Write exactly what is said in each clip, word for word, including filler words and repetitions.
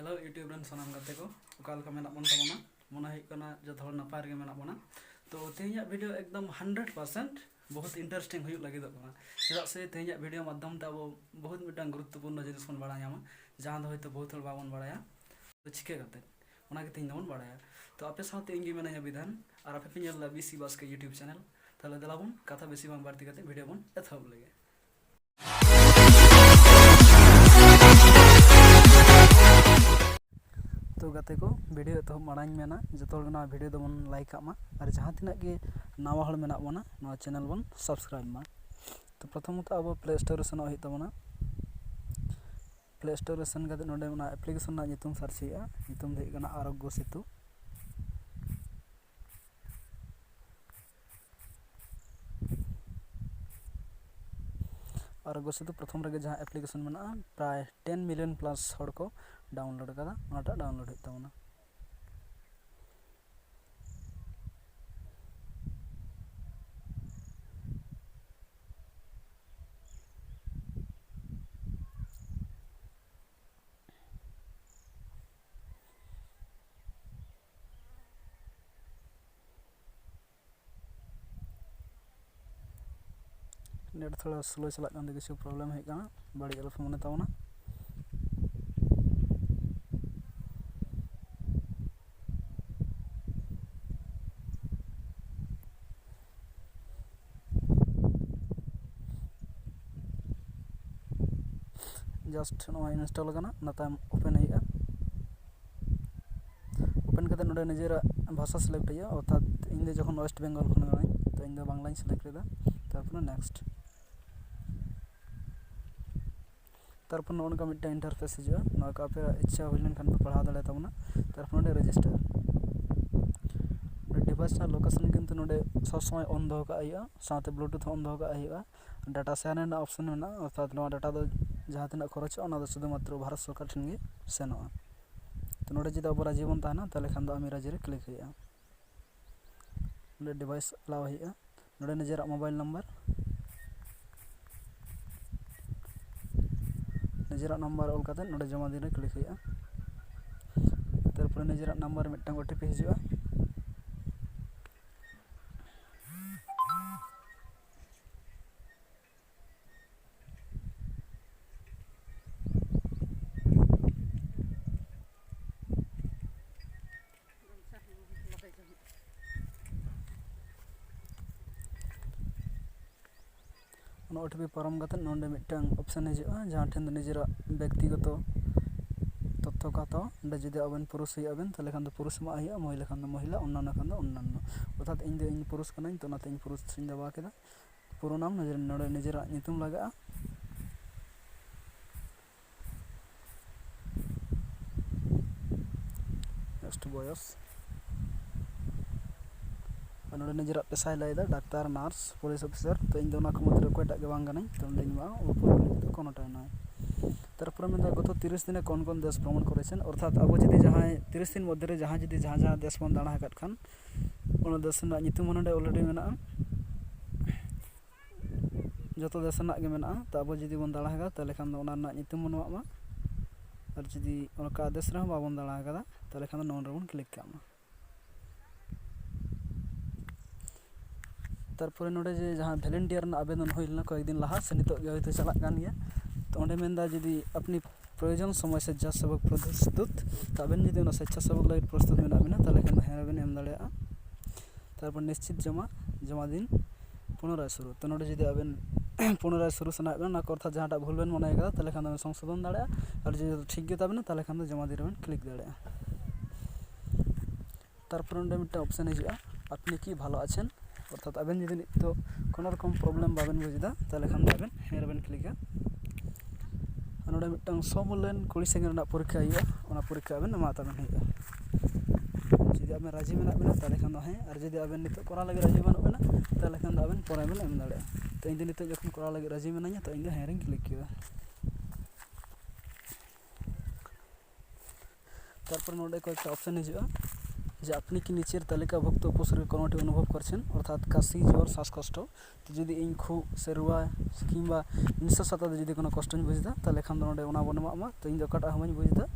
Hello YouTube ᱨᱮᱱ ᱥᱟᱱᱟᱢ ᱜᱟᱛᱮ ᱠᱚ, ᱚᱠᱟ ᱞᱮᱠᱟ ᱢᱮᱱᱟᱜ ᱵᱚᱱ ᱛᱟᱵᱚᱱᱟ? ᱢᱚᱱᱮ ᱦᱩᱭᱩᱜ ᱠᱟᱱᱟ ᱡᱚᱛᱚ ᱦᱚᱲ ᱱᱟᱯᱟᱭ ᱨᱮᱜᱮ ᱢᱮᱱᱟᱜ ᱵᱚᱱᱟ᱾ ᱛᱚ ᱛᱮᱦᱮᱧᱟᱜ ᱵᱷᱤᱰᱤᱭᱳ ᱮᱠᱫᱚᱢ ᱦᱟᱱᱰᱨᱮᱰ ᱯᱟᱨᱥᱮᱱᱴ ᱵᱚᱦᱩᱛ ᱤᱱᱴᱟᱨᱮᱥᱴᱤᱝ ᱦᱩᱭᱩᱜ ᱞᱟᱹᱜᱤᱫᱚᱜ ᱠᱟᱱᱟ, ᱪᱮᱫᱟᱜ ᱥᱮ ᱛᱮᱦᱮᱧᱟᱜ ᱵᱷᱤᱰᱤᱭᱳ ᱢᱟᱫᱽᱫᱷᱚᱢ ᱛᱮ ᱟᱵᱚ ᱵᱚᱦᱩᱛ ᱢᱤᱫᱴᱟᱝ ᱜᱩᱨᱩᱛᱛᱚᱯᱩᱨᱱᱚ ᱡᱤᱱᱤᱥ ᱵᱚᱱ ᱵᱟᱲᱟᱭ ᱧᱟᱢᱟ, ᱡᱟᱦᱟᱸ ᱫᱚ ᱦᱚᱭᱛᱳ ᱵᱚᱦᱩᱛ ᱦᱚᱲ ᱵᱟᱵᱚᱱ ᱵᱟᱲᱟᱭᱟ᱾ ᱛᱚ ᱪᱤᱠᱟᱹ ᱠᱟᱛᱮ? ᱚᱱᱟ ᱜᱮ ᱛᱮᱦᱮᱧ ᱫᱚᱵᱚᱱ ᱵᱟᱲᱟᱭᱟ᱾ ᱛᱚ ᱟᱯᱮ ᱥᱟᱶᱛᱮ ᱤᱧ ᱜᱮ ᱢᱮᱱᱟᱧᱟ ᱵᱤᱫᱷᱟᱱ, ᱟᱨ ᱟᱯᱮ ᱯᱮ ᱧᱮᱞ ᱮᱫᱟ ᱵᱤᱥᱤ ᱵᱟᱥᱠᱮ YouTube ᱪᱮᱱᱮᱞ᱾ ᱛᱟᱦᱚᱞᱮ ᱫᱮᱞᱟ ᱵᱚᱱ ᱠᱟᱛᱷᱟ ᱵᱮᱥᱤ ᱵᱟᱝ ᱵᱟᱹᱲᱛᱤ ᱠᱟᱛᱮ ᱵᱷᱤᱰᱤᱭᱳ ᱵᱚᱱ ᱮᱛᱚᱦᱚᱵ ᱞᱮᱜᱮ᱾ ᱛᱚ ᱜᱟᱛᱮ ᱠᱚ, ᱵᱷᱤᱰᱤᱭᱳ ᱮᱛᱚᱦᱚᱵ ᱢᱟᱲᱟᱝ ᱤᱧ ᱢᱮᱱᱟ, ᱡᱚᱛᱚ ᱦᱚᱲ ᱜᱮ ᱱᱚᱣᱟ ᱵᱷᱤᱰᱤᱭᱳ ᱫᱚᱵᱚᱱ ᱞᱟᱭᱤᱠ ᱠᱟᱜ ᱢᱟ, ᱟᱨ ᱡᱟᱦᱟᱸ ᱛᱤᱱᱟᱹᱜ ᱜᱮ ᱱᱟᱣᱟ ᱦᱚᱲ ᱢᱮᱱᱟᱜ ᱵᱚᱱᱟ, ᱱᱚᱣᱟ ᱪᱮᱱᱮᱞ ᱵᱚᱱ ᱥᱟᱵᱥᱠᱨᱟᱭᱤᱵ ᱢᱟ᱾ ᱛᱚ ᱯᱨᱚᱛᱷᱚᱢᱚᱛᱚ ᱟᱵᱚ ᱯᱞᱮ ᱥᱴᱳᱨ ᱨᱮ ᱥᱮᱱᱚᱜ ᱦᱩᱭᱩᱜ ᱛᱟᱵᱚᱱᱟ᱾ ᱯᱞᱮ ᱥᱴᱳᱨ ᱨᱮ ᱥᱮᱱ ᱠᱟᱛᱮ ᱱᱚᱰᱮ ᱚᱱᱟ ᱮᱯᱞᱤᱠᱮᱥᱚᱱ ᱨᱮᱱᱟᱜ ᱧᱩᱛᱩᱢ ᱥᱟᱨᱪ ᱦᱩᱭᱩᱜᱼᱟ᱾ ᱧᱩᱛᱩᱢ ᱫᱚ ᱦᱩᱭᱩᱜ ᱠᱟᱱᱟ ᱟᱨᱳᱜᱽᱜᱚ ᱥᱮᱛᱩ᱾ ᱟᱨᱳᱜᱽᱜᱚ ᱥᱮᱛᱩ ᱯᱨᱚᱛᱷᱚᱢ ᱨᱮᱜᱮ ᱡᱟᱦᱟᱸ ᱮᱯᱞᱤᱠᱮᱥᱚᱱ ᱢᱮᱱᱟᱜᱼᱟ, ᱯᱨᱟᱭ ᱴᱮᱱ ᱢᱤᱞᱤᱭᱚᱱ ᱯᱞᱟᱥ ᱦᱚᱲ ᱠᱚ ᱰᱟᱣᱩᱱᱞᱳᱰ ᱟᱠᱟᱫᱟ, ᱚᱱᱟᱴᱟᱜ ᱰᱟᱣᱩᱱᱞᱳᱰ ᱦᱩᱭᱩᱜ ᱛᱟᱵᱚᱱᱟ᱾ ᱱᱮᱴ ᱛᱷᱚᱲᱟ ᱥᱞᱳ ᱪᱟᱞᱟᱜ ᱠᱟᱱ ᱛᱮ ᱠᱤᱪᱷᱩ ᱯᱨᱚᱵᱞᱮᱢ ᱦᱩᱭᱩᱜ ᱠᱟᱱᱟ, ᱵᱟᱹᱲᱤᱡ ᱟᱞᱚᱯᱮ ᱢᱚᱱᱮ ᱛᱟᱵᱚᱱᱟ᱾ ᱡᱟᱥᱴ ᱱᱚᱜᱼᱚᱭ ᱤᱱᱥᱴᱚᱞ ᱟᱠᱟᱱᱟ, ᱚᱱᱟ ᱛᱟᱭᱚᱢ ᱳᱯᱮᱱ ᱦᱩᱭᱩᱜᱼᱟ᱾ ᱳᱯᱮᱱ ᱠᱟᱛᱮ ᱱᱚᱰᱮ ᱱᱤᱡᱮᱨᱟᱜ ᱵᱷᱟᱥᱟ ᱥᱤᱞᱮᱠᱴ ᱦᱩᱭᱩᱜᱼᱟ, ᱚᱨᱛᱷᱟᱛ ᱤᱧ ᱫᱚ ᱡᱚᱠᱷᱚᱱ ᱳᱭᱮᱥᱴ ᱵᱮᱝᱜᱚᱞ ᱠᱷᱚᱱ ᱠᱟᱹᱱᱟᱹᱧ, ᱛᱚ ᱤᱧ ᱫᱚ ᱵᱟᱝᱞᱟᱧ ᱥᱤᱞᱮᱠᱴ ᱠᱮᱫᱟ᱾ ᱛᱟᱨᱯᱚᱨᱮ ᱱᱮᱠᱥᱴ᱾ ᱛᱟᱨᱯᱚᱨ ᱱᱚᱜᱼᱚ ᱱᱚᱝᱠᱟ ᱢᱤᱫᱴᱟᱝ ᱤᱱᱴᱟᱨᱯᱷᱮᱥ ᱦᱤᱡᱩᱜᱼᱟ᱾ ᱱᱚᱣᱟ ᱠᱚ ᱟᱯᱮᱭᱟᱜ ᱤᱪᱪᱷᱟ ᱦᱩᱭ ᱞᱮᱱᱠᱷᱟᱱ ᱯᱮ ᱯᱟᱲᱦᱟᱣ ᱫᱟᱲᱮᱭᱟᱜ ᱛᱟᱵᱚᱱᱟ᱾ ᱛᱟᱨᱯᱚᱨ ᱱᱚᱰᱮ ᱨᱮᱡᱤᱥᱴᱟᱨ᱾ ᱱᱚᱰᱮ ᱰᱤᱵᱷᱟᱭᱤᱥ ᱨᱮᱱᱟᱜ ᱞᱳᱠᱮᱥᱚᱱ ᱠᱤᱱᱛᱩ ᱱᱚᱰᱮ ᱥᱚᱵᱽ ᱥᱚᱢᱚᱭ ᱚᱱ ᱫᱚᱦᱚ ᱠᱟᱜ ᱦᱩᱭᱩᱜᱼᱟ, ᱥᱟᱶᱛᱮ ᱵᱞᱩᱴᱩᱛᱷ ᱦᱚᱸ ᱚᱱ ᱫᱚᱦᱚ ᱠᱟᱜ ᱦᱩᱭᱩᱜᱼᱟ᱾ ᱰᱟᱴᱟ ᱥᱮᱭᱟᱨ ᱨᱮᱱᱟᱜ ᱚᱯᱥᱚᱱ ᱢᱮᱱᱟᱜᱼᱟ, ᱚᱨᱛᱷᱟᱛ ᱱᱚᱣᱟ ᱰᱟᱴᱟ ᱫᱚ ᱡᱟᱦᱟᱸ ᱛᱤᱱᱟᱹᱜ ᱠᱷᱚᱨᱚᱪᱚᱜᱼᱟ, ᱚᱱᱟ ᱫᱚ ᱥᱩᱫᱷᱩ ᱢᱟᱛᱨᱚ ᱵᱷᱟᱨᱚᱛ ᱥᱚᱨᱠᱟᱨ ᱴᱷᱮᱱ ᱜᱮ ᱥᱮᱱᱚᱜᱼᱟ᱾ ᱛᱚ ᱱᱚᱰᱮ ᱡᱩᱫᱤ ᱟᱵᱚ ᱨᱟᱡᱤ ᱵᱚᱱ ᱛᱟᱦᱮᱱᱟ, ᱛᱟᱦᱚᱞᱮ ᱠᱷᱟᱱ ᱫᱚ ᱟᱢᱤ ᱨᱟᱡᱤ ᱨᱮ ᱠᱞᱤᱠ ᱦᱩᱭᱩᱜᱼᱟ᱾ ᱱᱚᱰᱮ ᱰᱤᱵᱷᱟᱭᱤᱥ ᱮᱞᱟᱣ ᱦᱩᱭᱩᱜᱼᱟ᱾ ᱱᱚᱰᱮ ᱱᱤᱡᱮᱨᱟᱜ ᱢᱳᱵᱟᱭᱤᱞ ᱱᱟᱢᱵᱟᱨ, ᱱᱤᱡᱮᱨᱟᱜ ᱱᱟᱢᱵᱟᱨ ᱚᱞ ᱠᱟᱛᱮ ᱱᱚᱰᱮ ᱡᱚᱢᱟ ᱫᱤᱱ ᱨᱮ ᱠᱞᱤᱠ ᱦᱩᱭᱩᱜᱼᱟ᱾ ᱛᱟᱨᱯᱚᱨᱮ ᱱᱤᱡᱮᱨᱟᱜ ᱱᱟᱢᱵᱟᱨ ᱢᱤᱫᱴᱟᱝ ᱳ ᱴᱤ ᱯᱤ ᱦᱤᱡᱩᱜᱼᱟ᱾ ᱚᱱᱟ ᱳ ᱴᱤ ᱯᱤ ᱯᱟᱨᱚᱢ ᱠᱟᱛᱮ ᱱᱚᱰᱮ ᱢᱤᱫᱴᱟᱝ ᱚᱯᱥᱮᱱ ᱦᱤᱡᱩᱜᱼᱟ, ᱡᱟᱦᱟᱸ ᱴᱷᱮᱱ ᱫᱚ ᱱᱤᱡᱮᱨᱟᱜ ᱵᱮᱠᱛᱤᱜᱚᱛᱚ ᱛᱚᱛᱛᱷᱚ ᱠᱚ ᱦᱟᱛᱟᱣᱟ᱾ ᱚᱸᱰᱮ ᱡᱩᱫᱤ ᱟᱵᱮᱱ ᱯᱩᱨᱩᱥ ᱦᱩᱭᱩᱜ ᱟᱵᱮᱱ, ᱛᱟᱦᱚᱞᱮ ᱠᱷᱟᱱ ᱫᱚ ᱯᱩᱨᱩᱥ ᱮᱢᱟᱜ ᱦᱩᱭᱩᱜᱼᱟ, ᱢᱚᱦᱤᱞᱟ ᱠᱷᱟᱱ ᱫᱚ ᱢᱚᱦᱤᱞᱟ, ᱚᱱᱱᱟᱱᱱᱚ ᱠᱷᱟᱱ ᱫᱚ ᱚᱱᱱᱟᱱᱱᱚ᱾ ᱚᱨᱛᱷᱟᱛ ᱤᱧ ᱫᱚ ᱤᱧ ᱯᱩᱨᱩᱥ ᱠᱟᱹᱱᱟᱹᱧ, ᱛᱚ ᱚᱱᱟᱛᱮ ᱤᱧ ᱯᱩᱨᱩᱥ ᱤᱧ ᱫᱟᱵᱟᱣ ᱠᱮᱫᱟ᱾ ᱯᱩᱨᱟᱹ ᱱᱟᱢ ᱱᱚᱰᱮ ᱱᱤᱡᱮᱨᱟᱜ ᱧᱩᱛᱩᱢ ᱞᱟᱜᱟᱜᱼᱟ᱾ ᱱᱮᱠᱥᱴ ᱵᱚᱭᱚᱥ᱾ ᱟᱨ ᱱᱚᱰᱮ ᱱᱤᱡᱮᱨᱟᱜ ᱯᱮᱥᱟᱭ ᱞᱟᱹᱭᱫᱟ, ᱰᱟᱠᱛᱟᱨ, ᱱᱟᱨᱥ, ᱯᱩᱞᱤᱥ ᱚᱯᱷᱤᱥᱟᱨ᱾ ᱛᱚ ᱤᱧ ᱫᱚ ᱚᱱᱟ ᱠᱚ ᱢᱚᱫᱽᱫᱷᱮ ᱨᱮ ᱚᱠᱚᱭᱴᱟᱜ ᱜᱮ ᱵᱟᱝ ᱠᱟᱹᱱᱟᱹᱧ, ᱛᱚ ᱱᱚᱰᱮᱧ ᱮᱢᱟᱜᱼᱟ ᱳᱯᱚᱨ ᱞᱤᱠᱷᱤᱛ ᱠᱳᱱᱳᱴᱟᱭ ᱱᱚᱭ᱾ ᱛᱟᱨᱯᱚᱨᱮ ᱢᱮᱱᱫᱟ, ᱜᱚᱛᱚ ᱛᱤᱨᱤᱥ ᱫᱤᱱᱮ ᱠᱚᱱ ᱠᱚᱱ ᱫᱮᱥ ᱵᱷᱨᱚᱢᱚᱱ ᱠᱚᱨᱮᱪᱮᱱ᱾ ᱚᱨᱛᱷᱟᱛ ᱟᱵᱚ ᱡᱩᱫᱤ ᱡᱟᱦᱟᱸᱭ ᱛᱤᱨᱤᱥ ᱫᱤᱱ ᱢᱚᱫᱽᱫᱷᱮ ᱨᱮ ᱡᱟᱦᱟᱸ ᱡᱩᱫᱤ ᱡᱟᱦᱟᱸ ᱡᱟᱦᱟᱸ ᱫᱮᱥ ᱵᱚᱱ ᱫᱟᱬᱟ ᱟᱠᱟᱫ ᱠᱷᱟᱱ, ᱚᱱᱟ ᱫᱮᱥ ᱨᱮᱱᱟᱜ ᱧᱩᱛᱩᱢ ᱦᱚᱸ ᱱᱚᱰᱮ ᱚᱞᱨᱮᱰᱤ ᱢᱮᱱᱟᱜᱼᱟ, ᱡᱚᱛᱚ ᱫᱮᱥ ᱨᱮᱱᱟᱜ ᱜᱮ ᱢᱮᱱᱟᱜᱼᱟ᱾ ᱛᱚ ᱟᱵᱚ ᱡᱩᱫᱤ ᱵᱚᱱ ᱫᱟᱬᱟ ᱟᱠᱟᱫᱟ, ᱛᱟᱦᱚᱞᱮ ᱠᱷᱟᱱ ᱫᱚ ᱚᱱᱟ ᱨᱮᱱᱟᱜ ᱧᱩᱛᱩᱢ ᱵᱚᱱ ᱮᱢᱟᱜ ᱢᱟ᱾ ᱟᱨ ᱡᱩᱫᱤ ᱚᱱᱠᱟ ᱫᱮᱥ ᱨᱮᱦᱚᱸ ᱵᱟᱵᱚᱱ ᱫᱟᱬᱟ ᱟᱠᱟᱫᱟ, ᱛᱟᱦᱚᱞᱮ ᱠᱷᱟᱱ ᱫᱚ ᱱᱚᱣᱟ ᱨᱮᱵᱚᱱ ᱠᱞᱤᱠ ᱠᱟᱜ ᱢᱟ᱾ ᱛᱟᱨᱯᱚᱨᱮ ᱱᱚᱰᱮ ᱡᱮ ᱡᱟᱦᱟᱸ ᱵᱷᱚᱞᱮᱱᱴᱤᱭᱟᱨ ᱨᱮᱱᱟᱜ ᱟᱵᱮᱫᱚᱱ ᱦᱩᱭ ᱞᱮᱱᱟ ᱠᱚᱭᱮᱠ ᱫᱤᱱ ᱞᱟᱦᱟ, ᱥᱮ ᱱᱤᱛᱚᱜ ᱜᱮ ᱦᱚᱭᱛᱳ ᱪᱟᱞᱟᱜ ᱠᱟᱱ ᱜᱮᱭᱟ, ᱛᱚ ᱚᱸᱰᱮ ᱢᱮᱱᱫᱟ ᱡᱩᱫᱤ ᱟᱯᱱᱤ ᱯᱨᱚᱭᱳᱡᱚᱱ ᱥᱚᱢᱚᱭ ᱥᱮᱪᱪᱷᱟᱥᱮᱵᱚᱠ ᱯᱨᱚᱥᱛᱩᱛ, ᱛᱚ ᱟᱵᱮᱱ ᱡᱩᱫᱤ ᱚᱱᱟ ᱥᱮᱪᱪᱷᱟᱥᱮᱵᱚᱠ ᱞᱟᱹᱜᱤᱫ ᱯᱨᱚᱥᱛᱩᱛ ᱢᱮᱱᱟᱜ ᱵᱮᱱᱟ, ᱛᱟᱦᱚᱞᱮ ᱠᱷᱟᱱ ᱫᱚ ᱦᱮᱸ ᱵᱮᱱ ᱮᱢ ᱫᱟᱲᱮᱭᱟᱜᱼᱟ᱾ ᱛᱟᱨᱯᱚᱨ ᱱᱤᱥᱪᱤᱛ ᱡᱚᱢᱟ, ᱡᱚᱢᱟ ᱫᱤᱱ ᱯᱩᱱᱚᱨᱟᱭ ᱥᱩᱨᱩ᱾ ᱛᱚ ᱱᱚᱰᱮ ᱡᱩᱫᱤ ᱟᱵᱮᱱ ᱯᱩᱱᱚᱨᱟᱭ ᱥᱩᱨᱩ ᱥᱟᱱᱟᱭᱮᱫ ᱵᱮᱱᱟ, ᱚᱱᱟ ᱠᱚ ᱚᱨᱛᱷᱟᱛ ᱡᱟᱦᱟᱸᱴᱟᱜ ᱵᱷᱩᱞ ᱵᱮᱱ ᱢᱚᱱᱮ ᱠᱟᱫᱟ, ᱛᱟᱦᱚᱞᱮ ᱠᱷᱟᱱ ᱫᱚ ᱵᱮᱱ ᱥᱚᱝᱥᱳᱫᱷᱚᱱ ᱫᱟᱲᱮᱭᱟᱜᱼᱟ᱾ ᱟᱨ ᱡᱩᱫᱤ ᱴᱷᱤᱠ ᱜᱮ ᱛᱟᱵᱮᱱᱟ, ᱛᱟᱦᱚᱞᱮ ᱠᱷᱟᱱ ᱫᱚ ᱡᱚᱢᱟ ᱫᱤᱱ ᱨᱮᱵᱮᱱ ᱠᱞᱤᱠ ᱫᱟᱲᱮᱭᱟᱜᱼᱟ᱾ ᱛᱟᱨᱯᱚᱨᱮ ᱱᱚᱰᱮ ᱢᱤᱫᱴᱟᱝ ᱚᱯᱥᱮᱱ ᱦᱤᱡᱩᱜᱼᱟ, ᱟᱯᱱᱤ ᱠᱤ ᱵᱷᱟᱞᱚ ᱟᱪᱷᱮᱱ, ᱚᱨᱛᱷᱟᱛ ᱟᱵᱮᱱ ᱡᱩᱫᱤ ᱱᱤᱛᱚᱜ ᱠᱳᱱᱳ ᱨᱚᱠᱚᱢ ᱯᱨᱚᱵᱞᱮᱢ ᱵᱟᱵᱮᱱ ᱵᱩᱡᱽ ᱮᱫᱟ, ᱛᱟᱦᱚᱞᱮ ᱠᱷᱟᱱ ᱫᱚ ᱟᱵᱮᱱ ᱦᱮᱸ ᱨᱮᱵᱮᱱ ᱠᱞᱤᱠᱟ᱾ ᱟᱨ ᱱᱚᱰᱮ ᱢᱤᱫᱴᱟᱝ ᱥᱚᱢᱚᱭ ᱞᱟᱹᱭᱤᱱ ᱠᱩᱲᱤ ᱥᱮᱠᱮᱱᱰ ᱨᱮᱱᱟᱜ ᱯᱚᱨᱤᱠᱠᱷᱟ ᱦᱩᱭᱩᱜᱼᱟ, ᱚᱱᱟ ᱯᱚᱨᱤᱠᱠᱷᱟ ᱟᱵᱮᱱ ᱮᱢᱟ ᱛᱟᱵᱮᱱ ᱦᱩᱭᱩᱜᱼᱟ᱾ ᱡᱩᱫᱤ ᱟᱵᱮᱱ ᱨᱟᱹᱡᱤ ᱢᱮᱱᱟᱜ ᱵᱮᱱᱟ, ᱛᱟᱦᱚᱞᱮ ᱠᱷᱟᱱ ᱫᱚ ᱦᱮᱸ, ᱟᱨ ᱡᱩᱫᱤ ᱟᱵᱮᱱ ᱱᱤᱛᱚᱜ ᱠᱚᱨᱟᱣ ᱞᱟᱹᱜᱤᱫ ᱨᱟᱹᱡᱤ ᱵᱟᱹᱱᱩᱜ ᱵᱮᱱᱟ, ᱛᱟᱦᱚᱞᱮ ᱠᱷᱟᱱ ᱫᱚ ᱟᱵᱮᱱ ᱯᱚᱨᱮ ᱵᱮᱱ ᱮᱢ ᱫᱟᱲᱮᱭᱟᱜᱼᱟ᱾ ᱛᱚ ᱤᱧ ᱫᱚ ᱱᱤᱛᱚᱜ ᱡᱚᱠᱷᱚᱱ ᱠᱚᱨᱟᱣ ᱞᱟᱹᱜᱤᱫ ᱨᱟᱹᱡᱤ ᱢᱮᱱᱟᱹᱧᱟ, ᱛᱚ ᱤᱧ ᱫᱚ ᱦᱮᱸ ᱨᱤᱧ ᱠᱞᱤᱠ ᱠᱮᱫᱟ᱾ ᱛᱟᱨᱯᱚᱨ ᱱᱚᱰᱮ ᱠᱚᱭᱮᱠᱴᱟ ᱚᱯᱥᱮᱱ ᱦᱤᱡᱩᱜᱼᱟ, ᱡᱮ ᱟᱯᱱᱤ ᱠᱤ ᱱᱤᱪᱮᱨ ᱛᱟᱹᱞᱤᱠᱟᱵᱷᱩᱠᱛᱚ ᱩᱯᱚᱥᱚᱨᱜᱚ ᱠᱳᱱᱳᱴᱤ ᱚᱱᱩᱵᱷᱚᱵ ᱠᱚᱨᱪᱷᱮᱱ, ᱚᱨᱛᱷᱟᱛ ᱠᱟᱥᱤ, ᱡᱳᱨ, ᱥᱟᱥᱠᱚᱥᱴᱚ᱾ ᱛᱚ ᱡᱩᱫᱤ ᱤᱧ ᱠᱷᱩᱜ ᱥᱮ ᱨᱩᱣᱟᱹ ᱠᱤᱝᱵᱟ ᱱᱤᱥᱥᱟᱥ ᱦᱟᱛᱟᱣ ᱛᱮ ᱡᱩᱫᱤ ᱠᱳᱱᱳ ᱠᱚᱥᱴᱚᱧ ᱵᱩᱡᱽ ᱮᱫᱟ, ᱛᱟᱦᱚᱞᱮ ᱠᱷᱟᱱ ᱫᱚ ᱱᱚᱰᱮ ᱚᱱᱟ ᱵᱚᱱ ᱮᱢᱟᱜ ᱢᱟ᱾ ᱛᱚ ᱤᱧ ᱫᱚ ᱚᱠᱟᱴᱟᱜ ᱦᱚᱸ ᱵᱟᱹᱧ ᱵᱩᱡᱽ ᱮᱫᱟ,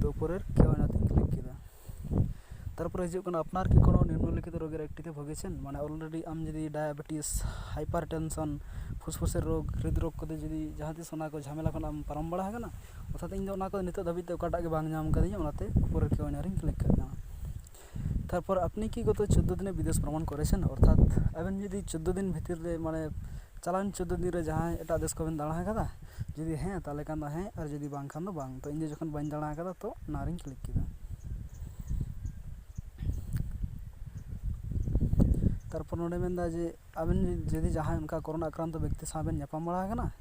ᱛᱚ উপরের কেউ এনাতেই ক্লিক ᱠᱮᱫᱟ᱾ তারপরে ᱦᱤᱡᱩᱜ ᱠᱟᱱᱟ, আপনার কি কোনো নিম্নলিখিত রোগের একটিতে ভুগেছেন? মানে, অলরেডি ᱟᱢ ᱡᱩᱫᱤ ᱰᱟᱭᱟᱵᱮᱴᱤᱥ, ᱦᱟᱭᱯᱟᱨ ᱴᱮᱱᱥᱚᱱ, ᱯᱷᱩᱥᱯᱷᱩᱥᱮᱨ ᱨᱳᱜᱽ, ᱦᱨᱤᱫ ᱨᱳᱜᱽ ᱠᱚᱫᱚ ᱡᱩᱫᱤ ᱡᱟᱦᱟᱸ ᱛᱤᱥ ᱚᱱᱟ ᱠᱚ ᱡᱷᱟᱢᱮᱞᱟ ᱠᱷᱚᱱ ᱟᱢ ᱯᱟᱨᱚᱢ ᱵᱟᱲᱟ ᱟᱠᱟᱱᱟ, ᱚᱨᱛᱷᱟᱛ ᱤᱧ ᱫᱚ ᱚᱱᱟ ᱠᱚ ᱱᱤᱛᱚᱜ ᱫᱷᱟᱹᱵᱤᱡ ᱛᱮ ᱚᱠᱟᱴᱟᱜ ᱜᱮ ᱵᱟᱝ ᱧᱟᱢ ᱠᱟᱫᱤᱧᱟ, ᱚᱱᱟᱛᱮ ᱩᱯᱚᱨᱮᱨ ᱠᱮᱣᱟᱱᱤ ᱨᱤᱧ ᱠᱞᱤᱠ ᱠᱟᱜ ᱠᱟᱱᱟ᱾ ᱛᱟᱨᱯᱚᱨ, আপনি কি গত চোদ্দ দিনে বিদেশ ভ্রমণ করেছেন? ᱚᱨᱛᱷᱟᱛ ᱟᱵᱮᱱ ᱡᱩᱫᱤ ᱪᱳᱫᱽᱫᱳ ᱫᱤᱱ ᱵᱷᱤᱛᱤᱨ ᱨᱮ, ᱢᱟᱱᱮ, ᱪᱟᱞᱟᱣᱮᱱ ᱪᱳᱫᱽᱫᱳ ᱫᱤᱱ ᱨᱮ ᱡᱟᱦᱟᱸᱭ ᱮᱴᱟᱜ ᱫᱮᱥ ᱠᱚᱵᱮᱱ ᱫᱟᱬᱟ ᱟᱠᱟᱫᱟ, ᱡᱩᱫᱤ ᱦᱮᱸ, ᱛᱟᱦᱚᱞᱮ ᱠᱷᱟᱱ ᱫᱚ ᱦᱮᱸ, ᱟᱨ ᱡᱩᱫᱤ ᱵᱟᱝ ᱠᱷᱟᱱ ᱫᱚ ᱵᱟᱝ᱾ ᱛᱚ, ᱤᱧ ᱫᱚ ᱡᱚᱠᱷᱚᱱ ᱵᱟᱹᱧ ᱫᱟᱬᱟ ᱟᱠᱟᱫᱟ, ᱛᱚ, ᱚᱱᱟ ᱨᱤᱧ ᱠᱞᱤᱠ ᱠᱮᱫᱟ᱾ ᱛᱟᱨᱯᱚᱨ ᱱᱚᱰᱮ ᱢᱮᱱᱫᱟ ᱡᱮ ᱟᱵᱮᱱ ᱡᱩᱫᱤ ᱡᱟᱦᱟᱸᱭ ᱚᱱᱠᱟ ᱠᱳᱨᱳᱱᱟ ᱟᱠᱨᱟᱱᱛᱚ ᱵᱮᱠᱛᱤ ᱥᱟᱶ ᱵᱮᱱ ᱧᱟᱯᱟᱢ ᱵᱟᱲᱟ ᱟᱠᱟᱱᱟ,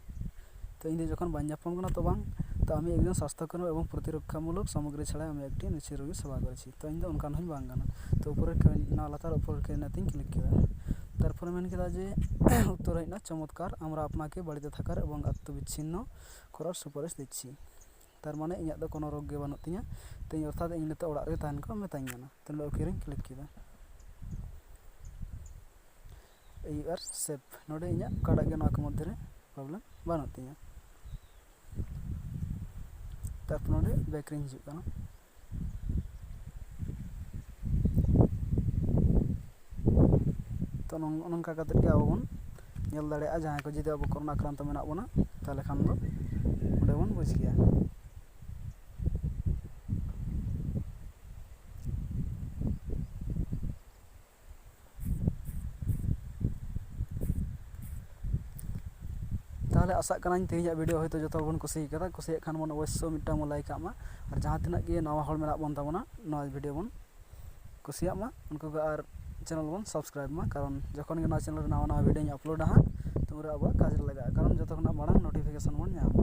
ᱛᱚ, ᱤᱧ ᱫᱚ ᱡᱚᱠᱷᱚᱱ ᱵᱟᱹᱧ ᱧᱟᱯᱟᱢ ᱠᱟᱱᱟ, ᱛᱚ, ᱵᱟᱝ᱾ ᱛᱚ, আমি একজন স্বাস্থ্যকর্মী এবং প্রতিরক্ষামূলক সামগ্রী ছাড়াই আমি একটি নিশি রোগী সেবা করেছি। ᱛᱚ, ᱤᱧ ᱫᱚ ᱚᱱᱠᱟᱱ ᱦᱚᱸᱧ ᱵᱟᱝ ᱠᱟᱱᱟ᱾ ᱛᱚ, ᱩᱯᱚᱨᱮᱨ ᱠᱮᱣᱟᱱᱤ, ᱱᱚᱣᱟ ᱞᱟᱛᱟᱨ ᱩᱯᱚᱨᱮᱨ ᱠᱮᱣᱟᱱᱤ ᱛᱤᱧ ᱠᱞᱤᱠ ᱠᱮᱫᱟ᱾ ᱛᱟᱨᱯᱚᱨᱮ ᱢᱮᱱ ᱠᱮᱫᱟ ᱡᱮ, উত্তর ᱦᱮᱡ ᱮᱱᱟ, চমৎকার, আমরা আপনাকে বাড়িতে থাকার এবং আত্মবিচ্ছিন্ন করার সুপারিশ দিচ্ছি। তার মানে ᱤᱧᱟᱹᱜ ᱫᱚ ᱠᱳᱱᱳ ᱨᱳᱜᱽ ᱜᱮ ᱵᱟᱹᱱᱩᱜ ᱛᱤᱧᱟᱹ᱾ ᱛᱚ, ᱤᱧ ᱚᱨᱛᱷᱟᱛ ᱤᱧ ᱱᱤᱛᱚᱜ ᱚᱲᱟᱜ ᱨᱮᱜᱮ ᱛᱟᱦᱮᱱ ᱠᱚ ᱢᱤᱛᱟᱹᱧ ᱠᱟᱱᱟ᱾ ᱛᱚ, ᱱᱚᱰᱮ OK ᱨᱤᱧ ᱠᱞᱤᱠ ᱠᱮᱫᱟ᱾ You are safe᱾ ᱱᱚᱰᱮ ᱤᱧᱟᱹᱜ ᱚᱠᱟᱴᱟᱜ ᱜᱮ ᱱᱚᱣᱟ ᱠᱚ ᱢᱚᱫᱽᱫᱷᱮ ᱨᱮ ᱯᱨᱚᱵᱞᱮᱢ ᱵᱟᱹᱱᱩᱜ ᱛᱤᱧᱟᱹ᱾ ᱛᱟᱨᱯᱚᱨ ᱱᱚᱰᱮ ᱵᱮᱠ ᱨᱤᱧ ᱦᱤᱡᱩᱜ ᱠᱟᱱᱟ᱾ ᱛᱚ, ᱱᱚᱝ-, ᱱᱚᱝᱠᱟ ᱠᱟᱛᱮᱫ ᱜᱮ ᱟᱵᱚ ᱵᱚᱱ ᱧᱮᱞ ᱫᱟᱲᱮᱭᱟᱜᱼᱟ, ᱡᱟᱦᱟᱸᱭ ᱠᱚ ᱡᱩᱫᱤ ᱟᱵᱚ ᱠᱳᱨᱳᱱᱟ ᱟᱠᱨᱟᱱᱛᱚ ᱢᱮᱱᱟᱜ ᱵᱚᱱᱟ, ᱛᱟᱦᱚᱞᱮ ᱠᱷᱟᱱ ᱫᱚ ᱚᱸᱰᱮ ᱵᱚᱱ ᱵᱩᱡᱽ ᱜᱮᱭᱟ᱾ ᱛᱟᱦᱚᱞᱮ ᱟᱥᱟᱜ ᱠᱟᱹᱱᱟᱹᱧ ᱛᱮᱦᱮᱧᱟᱜ ᱵᱷᱤᱰᱤᱭᱳ ᱦᱚᱭᱛᱳ ᱡᱚᱛᱚ ᱦᱚᱲ ᱵᱚᱱ ᱠᱩᱥᱤ ᱠᱟᱫᱟ᱾ ᱠᱩᱥᱤᱭᱟᱜ ᱠᱷᱟᱱ ᱵᱚᱱ ᱚᱵᱚᱥᱥᱳᱭ ᱢᱤᱫᱴᱟᱝ ᱵᱚᱱ ᱞᱟᱭᱤᱠ ᱠᱟᱜ ᱢᱟ, ᱟᱨ ᱡᱟᱦᱟᱸ ᱛᱤᱱᱟᱹᱜ ᱜᱮ ᱱᱟᱣᱟ ᱦᱚᱲ ᱢᱮᱱᱟᱜ ᱵᱚᱱ ᱛᱟᱵᱚᱱᱟ ᱱᱚᱣᱟ ᱵᱷᱤᱰᱤᱭᱳ ᱵᱚᱱ ᱠᱩᱥᱤᱭᱟᱜ ᱢᱟ, ᱩᱱᱠᱩ ᱜᱮ ᱟᱨ ᱪᱮᱱᱮᱞ ᱵᱚᱱ ᱥᱟᱵᱥᱠᱨᱟᱭᱤᱵᱽ ᱢᱟ, ᱠᱟᱨᱚᱱ ᱡᱚᱠᱷᱚᱱ ᱜᱮ ᱱᱚᱣᱟ ᱪᱮᱱᱮᱞ ᱨᱮ ᱱᱟᱣᱟ ᱱᱟᱣᱟ ᱵᱷᱤᱰᱤᱭᱳᱧ ᱟᱯᱞᱳᱰᱟ ᱦᱟᱸᱜ, ᱛᱚ ᱩᱱᱨᱮ ᱟᱵᱚᱣᱟᱜ ᱠᱟᱡᱽ ᱨᱮ ᱞᱟᱜᱟᱜᱼᱟ, ᱠᱟᱨᱚᱱ ᱡᱚᱛᱚ ᱠᱷᱚᱱᱟᱜ ᱢᱟᱲᱟᱝ ᱱᱳᱴᱤᱯᱷᱤᱠᱮᱥᱚᱱ ᱵᱚᱱ ᱧᱟᱢᱟ᱾